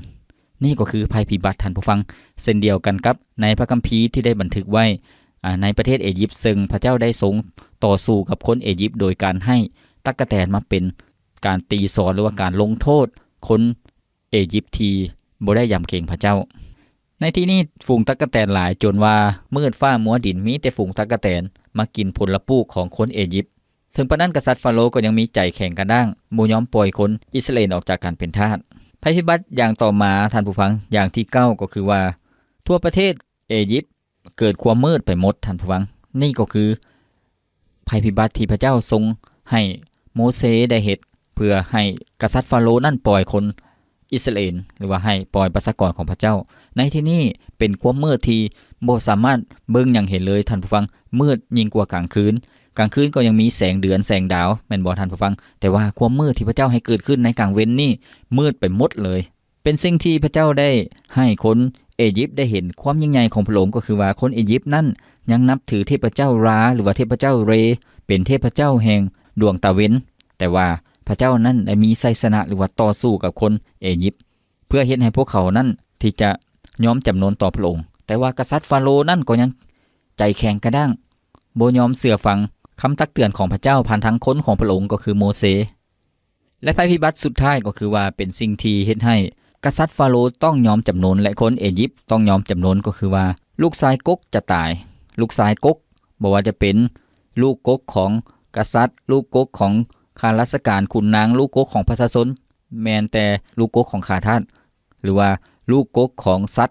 ນີ້ກໍຄືໄພພິບັດ, ທ່ານຜູ້ຟັງ, ເຊັ່ນດຽວກັນກັບໃນພະຄຳພີທີ່ໄດ້ບັນທຶກໄວ້, ອາ, ໃນປະເທດເອຢິບ, ເຊິ່ງພະເຈົ້າໄດ້ຊົງຕໍ່ສູ້ກັບຄົນເອຢິບໂດຍການໃຫ້ຕັກກະແຕນມາເປັນການຕີສອນ ຫຼືວ່າການລົງໂທດຄົນເອຢິບທີ່ບໍ່ໄດ້ຢຳເກງພະເຈົ້າ. ໃນທີ່ນີ້ຝູງຕັກກະແຕນຫຼາຍຈົນວ່າມືດຟ້າມົວດິນ, ມີແຕ່ຝູງຕັກກະແຕນມາກິນຜົນລະປູກຂອງຄົນເອຢິບ. ເຖິງປານນັ້ນ, ກະສັດຟາໂຣກໍຍັງມີໃຈແຂງກະດ້າງ, ບໍ່ຍອມປ່ອຍຄົນອິດສະຣາເອນອອກຈາກການເປັນທາດ. ໄພພິບັດຢ່າງຕໍ່ມາ, ທ່ານຜູ້ຟັງ, ຢ່າງທີເກົ້າກໍຄືວ່າ ທົ່ວປະເທດເອຢິບເກີດຄວາມມືດໄປໝົດ, ທ່ານຜູ້ຟັງ. ນີ້ກໍຄືໄພພິບັດທີ່ພະເຈົ້າຊົງໃຫ້ໂມເຊໄດ້ເຮັດ ເພື່ອໃຫ້ກະສັດຟາໂຣນັ້ນປ່ອຍຄົນ ອິດສະຣາເອນ ຫຼືວ່າໃຫ້ປ່ອຍປະຊາກອນຂອງພະເຈົ້າ. ໃນທີ່ນີ້ເປັນຄວາມມືດທີ່ບໍ່ສາມາດເບິ່ງຫຍັງເຫັນເລີຍ, ທ່ານຜູ້ຟັງ, ມືດຍິ່ງກວ່າກາງຄືນ. ກາງຄືນກໍຍັງມີແສງເດືອນແສງດາວ, ແມ່ນບໍ່, ທ່ານຜູ້ຟັງ? ແຕ່ວ່າຄວາມມືດທີ່ພະເຈົ້າໃຫ້ເກີດຂຶ້ນໃນກາງເວັນນີ້ ມືດໄປໝົດເລີຍ. ເປັນສິ່ງທີ່ພະເຈົ້າໄດ້ໃຫ້ຄົນເອຢິບໄດ້ເຫັນຄວາມຍິ່ງໃຫຍ່ຂອງພະອົງ, ກໍຄືວ່າຄົນເອຢິບນັ້ນຍັງນັບຖືເທບພະເຈົ້າຣາ ຫຼືວ່າເທບພະເຈົ້າເຣ ເປັນເທບພະເຈົ້າແຫ່ງດວງຕາເວັນ. ແຕ່ວ່າພະເຈົ້ານັ້ນໄດ້ມີໄຊຊະນະ ຫຼືວ່າຕໍ່ສູ້ກັບຄົນເອຢິບ ເພື່ອເຮັດໃຫ້ພວກເຂົານັ້ນທີ່ຈະຍອມຈຳນົນຕໍ່ພະອົງ. ແຕ່ວ່າກະສັດຟາໂຣນັ້ນກໍຍັງໃຈແຂງກະດ້າງ, ບໍ່ຍອມເຊື່ອຟັງຄຳຕັກເຕືອນຂອງພະເຈົ້າຜ່ານທາງຄົນຂອງພະອົງ ກໍຄືໂມເຊ. ແລະ ໄພພິບັດສຸດທ້າຍກໍຄືວ່າເປັນສິ່ງທີ່ເຮັດໃຫ້ກະສັດຟາໂຣຕ້ອງຍອມຈຳນົນ ແລະ ຄົນເອຢິບຕ້ອງຍອມຈຳນົນ, ກໍຄືວ່າລູກຊາຍກົກຈະຕາຍ. ລູກຊາຍກົກ, ບໍ່ວ່າຈະເປັນລູກກົກຂອງກະສັດ, ລູກກົກຂອງຂ້າລາຊະການ, ຂຸນນາງ, ລູກກົກຂອງປະຊາຊົນ, ແມ່ນແຕ່ລູກກົກຂອງຂ້າທາດ ຫຼືວ່າລູກກົກຂອງສັດ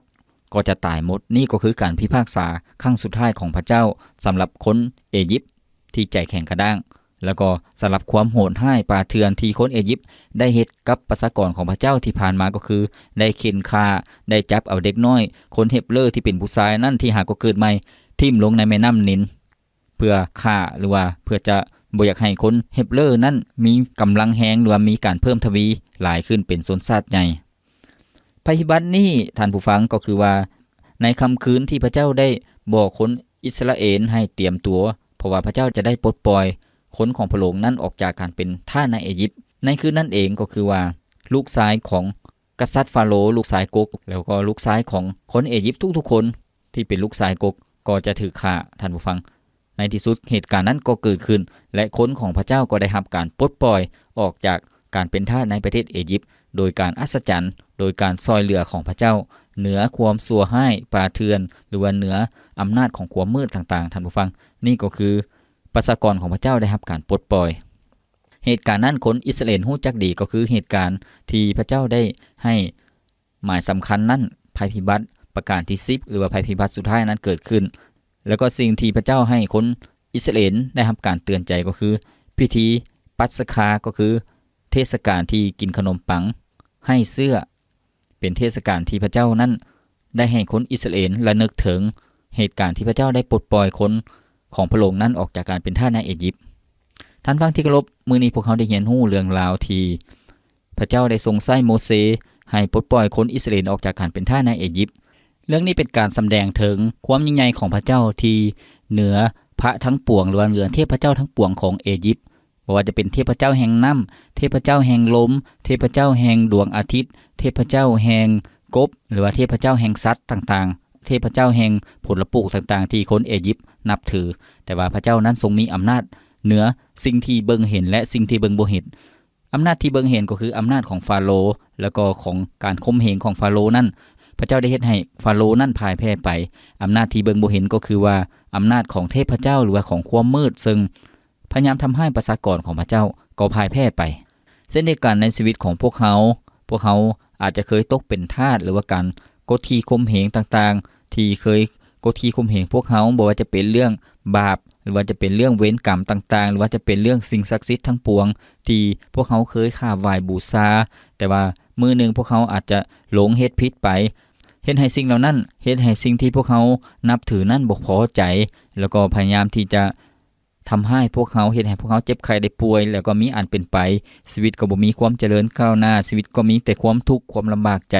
ກໍຈະຕາຍໝົດ. ນີ້ກໍຄືການພິພາກສາຄັ້ງສຸດທ້າຍຂອງພະເຈົ້າສຳລັບຄົນເອຢິບທີ່ໃຈແຂງກະດ້າງ. ແລ້ວກໍສຳລັບຄວາມໂຫດຮ້າຍປ່າເຖື່ອນທີ່ຄົນເອຢິບໄດ້ເຮັດກັບປະຊາກອນຂອງພະເຈົ້າທີ່ຜ່ານມາ ກໍຄືໄດ້ເຂັ່ນຂ້າ, ໄດ້ຈັບເອົາເດັກນ້ອຍຄົນເຮັບເລີທີ່ເປັນຜູ້ຊາຍນັ້ນທີ່ຫາກໍເກີດໃໝ່ ຖິ້ມລົງໃນແມ່ນ້ຳນິນ ເພື່ອຂ້າ ຫຼືວ່າເພື່ອຈະບໍ່ຢາກໃຫ້ຄົນເຮັບເລີນັ້ນມີກຳລັງແຮງ ຫຼືວ່າມີການເພີ່ມທະວີຫຼາຍຂຶ້ນເປັນຊົນຊາດໃຫຍ່. ໄພພິບັດນີ້, ທ່ານຜູ້ຟັງ, ກໍຄືວ່າໃນຄ່ຳຄືນທີ່ພະເຈົ້າໄດ້ບອກຄົນອິດສະຣາເອນໃຫ້ຕຽມຕົວ, ເພາະວ່າພະເຈົ້າຈະໄດ້ປົດປ່ອຍຄົນຂອງພະອົງນັ້ນອອກຈາກການເປັນທາດໃນເອຢິບ. ໃນຄືນນັ້ນເອງກໍຄືວ່າລູກຊາຍຂອງ ກະສັດຟາໂຣ, ລູກຊາຍກົກ ແລ້ວກໍລູກຊາຍຂອງຄົນເອຢິບທຸກໆຄົນທີ່ເປັນລູກຊາຍກົກກໍຈະຖືກຂ້າ, ທ່ານຜູ້ຟັງ. ໃນທີ່ສຸດເຫດການນັ້ນກໍເກີດຂຶ້ນ ແລະ ຄົນຂອງພະເຈົ້າກໍໄດ້ຮັບການປົດປ່ອຍອອກຈາກການເປັນທາດໃນປະເທດເອຢິບ ໂດຍການອັດສະຈັນ, ໂດຍການຊ່ອຍເຫຼືອຂອງພະເຈົ້າ ເໜືອຄວາມຊົ່ວຮ້າຍປ່າເຖື່ອນ ຫຼືວ່າເໜືອອຳນາດຂອງຄວາມມືດຕ່າງໆ, ທ່ານຜູ້ຟັງ. ນີ້ກໍຄືປະຊາກອນຂອງພະເຈົ້າໄດ້ຮັບການປົດປ່ອຍ. ເຫດການນັ້ນຄົນອິດສະຣາເອນຮູ້ຈັກດີ ກໍຄືເຫດການທີ່ພະເຈົ້າໄດ້ໃຫ້ໝາຍສຳຄັນນັ້ນ, ໄພພິບັດປະການທີສິບ ຫຼືວ່າໄພພິບັດສຸດທ້າຍນັ້ນເກີດຂຶ້ນ. ແລ້ວກໍສິ່ງທີ່ພະເຈົ້າໃຫ້ຄົນອິດສະຣາເອນໄດ້ຮັບການເຕືອນໃຈ ກໍຄືພິທີປັດສະຄາ, ກໍຄືເທດສະການທີ່ກິນຂະໜົມປັງໄຮ້ເຊື້ອ. ເປັນເທດສະການທີ່ພະເຈົ້ານັ້ນໄດ້ໃຫ້ຄົນອິດສະຣາເອນລະນຶກເຖິງເຫດການທີ່ພະເຈົ້າໄດ້ປົດປ່ອຍຄົນຂອງພະອົງນັ້ນອອກຈາກການເປັນທາດໃນເອຢິບ. ທ່ານຟັງທີ່ເຄົາລົບ, ມື້ນີ້ພວກເຮົາໄດ້ຮຽນຮູ້ເລື່ອງລາວທີ່ພະເຈົ້າໄດ້ຊົງໃຊ້ໂມເຊໃຫ້ປົດປ່ອຍຄົນອິດສະຣາເອນອອກຈາກການເປັນທາດໃນເອຢິບ. ເລື່ອງນີ້ເປັນການສຳແດງເຖິງຄວາມຍິ່ງໃຫຍ່ຂອງພະເຈົ້າທີ່ເໜືອພະທັງປວງ ຫຼືວ່າເໜືອເທບພະເຈົ້າທັງປວງຂອງເອຢິບ. ບໍ່ວ່າຈະເປັນເທບພະເຈົ້າແຫ່ງນ້ຳ, ເທບພະເຈົ້າແຫ່ງລົມ, ເທບພະເຈົ້າແຫ່ງດວງອາທິດ, ເທບພະເຈົ້າແຫ່ງກົບ ຫຼືວ່າເທບພະເຈົ້າແຫ່ງສັດຕ່າງໆ, ເທບພະເຈົ້າແຫ່ງຜົນລະປູກຕ່າງໆ ທີ່ຄົນເອຢິບນັບຖື, ແຕ່ວ່າພະເຈົ້ານັ້ນຊົງມີອຳນາດເໜືອສິ່ງທີ່ເບິ່ງເຫັນ ແລະ ສິ່ງທີ່ເບິ່ງບໍ່ເຫັນ. ອຳນາດທີ່ເບິ່ງເຫັນກໍຄືອຳນາດຂອງຟາໂຣ ແລ້ວກໍຂອງການຂົ່ມເຫງຂອງຟາໂຣນັ້ນ, ພະເຈົ້າໄດ້ເຮັດໃຫ້ຟາໂຣນັ້ນພ່າຍແພ້ໄປ. ອຳນາດທີ່ເບິ່ງບໍ່ເຫັນກໍຄືວ່າອຳນາດຂອງເທບພະເຈົ້າ ຫຼືວ່າຂອງຄວາມມືດ ເຊິ່ງ ພະຍາຍາມທຳຮ້າຍປະຊາກອນຂອງພະເຈົ້າກໍພ່າຍແພ້ໄປ. ເຊັ່ນດຽວກັນໃນຊີວິດຂອງພວກເຮົາ, ພວກເຮົາອາດຈະເຄີຍຕົກເປັນທາດ ຫຼືວ່າການກົດຂີ່ຂົ່ມເຫງຕ່າງໆ ທີ່ເຄີຍກົດຂີ່ຂົ່ມເຫງພວກເຮົາ, ບໍ່ວ່າຈະເປັນເລື່ອງບາບ ຫຼືວ່າຈະເປັນເລື່ອງເວນກຳຕ່າງໆ ຫຼືວ່າຈະເປັນເລື່ອງສິ່ງສັກສິດທັງປວງ ທີ່ພວກເຮົາເຄີຍຂາບໄຫວ້ບູຊາ, ແຕ່ວ່າມື້ໜຶ່ງພວກເຮົາອາດຈະຫຼົງເຮັດຜິດໄປ, ເຮັດໃຫ້ສິ່ງເຫຼົ່ານັ້ນ, ເຮັດໃຫ້ສິ່ງທີ່ພວກເຮົານັບຖືນັ້ນບໍ່ພໍໃຈ, ແລ້ວກໍພະຍາຍາມທີ່ຈະ ທຳຮ້າຍພວກເຮົາ, ເຮັດໃຫ້ພວກເຮົາເຈັບໄຂ້ໄດ້ປ່ວຍ ແລ້ວກໍມີອັນເປັນໄປ, ຊີວິດກໍບໍ່ມີຄວາມຈະເລີນກ້າວໜ້າ, ຊີວິດກໍມີແຕ່ຄວາມທຸກ, ຄວາມລຳບາກໃຈ,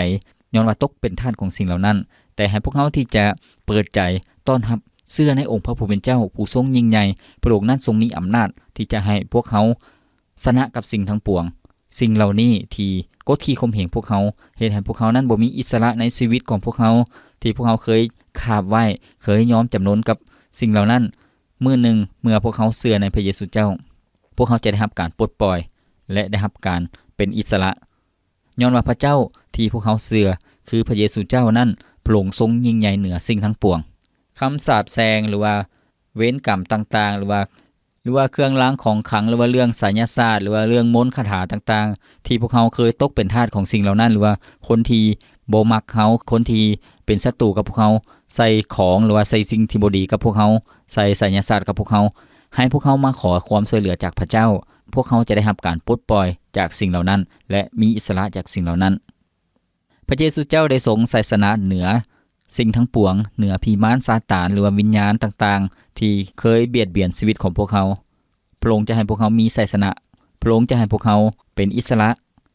ຍ້ອນວ່າຕົກເປັນທາດຂອງສິ່ງເຫຼົ່ານັ້ນ. ແຕ່ໃຫ້ພວກເຮົາທີ່ຈະເປີດໃຈຕ້ອນຮັບ, ເຊື່ອໃນອົງພະຜູ້ເປັນເຈົ້າຜູ້ຊົງຍິ່ງໃຫຍ່, ພະອົງນັ້ນຊົງມີອຳນາດທີ່ຈະໃຫ້ພວກເຮົາຊະນະກັບສິ່ງທັງປວງ. ສິ່ງເຫຼົ່ານີ້ທີ່ກົດຂີ່ຂົ່ມເຫງພວກເຮົາ, ເຮັດໃຫ້ພວກເຮົານັ້ນບໍ່ມີອິດສະຫຼະໃນຊີວິດຂອງພວກເຮົາ, ທີ່ພວກເຮົາເຄີຍຂາບໄຫວ້, ເຄີຍຍອມຈຳນົນກັບສິ່ງເຫຼົ່ານັ້ນ. ມື້ໜຶ່ງເມື່ອພວກເຮົາເຊື່ອໃນພະເຢຊູເຈົ້າ, ພວກເຮົາຈະໄດ້ຮັບການປົດປ່ອຍ ແລະ ໄດ້ຮັບການເປັນອິດສະຫຼະ, ຍ້ອນວ່າພະເຈົ້າທີ່ພວກເຮົາເຊື່ອຄືພະເຢຊູເຈົ້ານັ້ນ, ພະອົງຊົງຍິ່ງໃຫຍ່ເໜືອສິ່ງທັງປວງ. ຄຳສາບແຊ່ງ ຫຼືວ່າເວນກຳຕ່າງໆ ຫຼືວ່າ ຫຼືວ່າເຄື່ອງລາງຂອງຂັງ ຫຼືວ່າເລື່ອງໄສຍະສາດ ຫຼືວ່າເລື່ອງມົນຄາຖາຕ່າງໆ ທີ່ພວກເຮົາເຄີຍຕົກເປັນທາດຂອງສິ່ງເຫຼົ່ານັ້ນ ຫຼືວ່າຄົນທີ່ບໍ່ມັກເຮົາ, ຄົນທີ່ເປັນສັດຕູກັບພວກເຮົາ ໃສ່ຂອງ ຫຼືວ່າໃສ່ສິ່ງທີ່ບໍ່ດີກັບພວກເຮົາ, ໃສ່ໄສຍະສາດກັບພວກເຮົາ, ໃຫ້ພວກເຮົາມາຂໍຄວາມຊ່ວຍເຫຼືອຈາກພະເຈົ້າ, ພວກເຮົາຈະໄດ້ຮັບການປົດປ່ອຍຈາກສິ່ງເຫຼົ່ານັ້ນ ແລະ ມີອິດສະຫຼະຈາກສິ່ງເຫຼົ່ານັ້ນ. ພະເຢຊູເຈົ້າໄດ້ຊົງໄຊຊະນະເໜືອສິ່ງທັງປວງ, ເໜືອຜີມານຊາຕານ ຫຼືວ່າວິນຍານຕ່າງໆ ທີ່ເຄີຍບຽດບຽນຊີວິດຂອງພວກເຮົາ. ພະອົງຈະໃຫ້ພວກເຮົາມີໄຊຊະນະ, ພະອົງຈະໃຫ້ພວກເຮົາເປັນອິດສະຫຼະ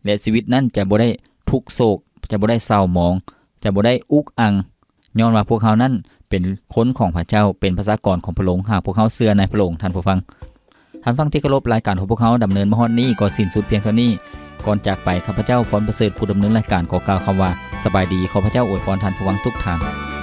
ແລະ ຊີວິດນັ້ນຈະບໍ່ໄດ້ທຸກໂສກ, ຈະບໍ່ໄດ້ເສົ້າໝອງ, ຈະບໍ່ໄດ້ອຸກອັ່ງ, ຍ້ອນວ່າພວກເຮົານັ້ນເປັນຄົນຂອງພະເຈົ້າ, ເປັນປະຊາກອນຂອງພະອົງ, ຫາກພວກເຮົາເຊື່ອໃນພະອົງ, ທ່ານຜູ້ຟັງ. ທ່ານຟັງທີ່ເຄົາລົບ, ລາຍການຂອງພວກເຮົາດຳເນີນມາຮອດນີ້ກໍສິ້ນສຸດພຽງເທົ່ານີ້. ກ່ອນຈາກໄປ, ຂ້າພະເຈົ້າ ພອນປະເສີດ ຜູ້ດຳເນີນລາຍການ ຂໍກ່າວຄຳວ່າ ສະບາຍດີ. ຂໍພະເຈົ້າອວຍພອນທ່ານຜູ້ຟັງທຸກທ່ານ.